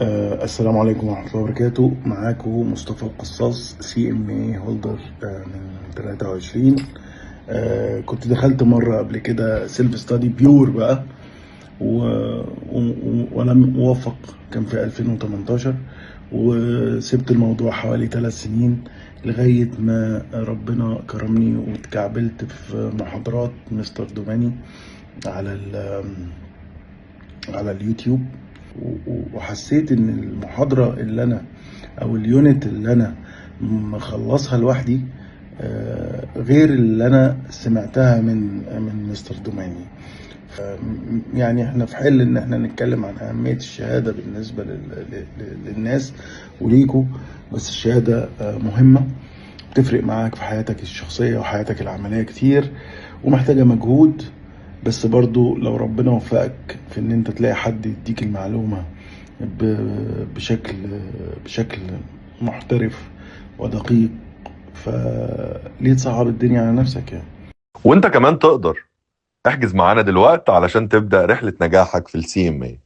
السلام عليكم ورحمة الله وبركاته. معاكم مصطفى القصاص، CMA holder من 23. كنت دخلت مرة قبل كده self study pure بقى ولم أوفق، كان في 2018، وسبت الموضوع حوالي 3 سنين لغاية ما ربنا كرمني واتكعبلت في محاضرات مستر دوماني على اليوتيوب، وحسيت ان المحاضرة اللي انا او ال unit اللي انا مخلصها لوحدي غير اللي انا سمعتها من مستر دوماني. يعني احنا في حل ان احنا نتكلم عن اهمية الشهادة بالنسبة للناس وليكو، بس الشهادة مهمة، بتفرق معاك في حياتك الشخصية وحياتك العملية كتير، ومحتاجة مجهود، بس برضو لو ربنا وفقك في ان انت تلاقي حد يديك المعلومة بشكل محترف ودقيق، فليه تصعب الدنيا على نفسك يعني؟ وانت كمان تقدر. احجز معانا دلوقتي علشان تبدأ رحلة نجاحك في ال CMA.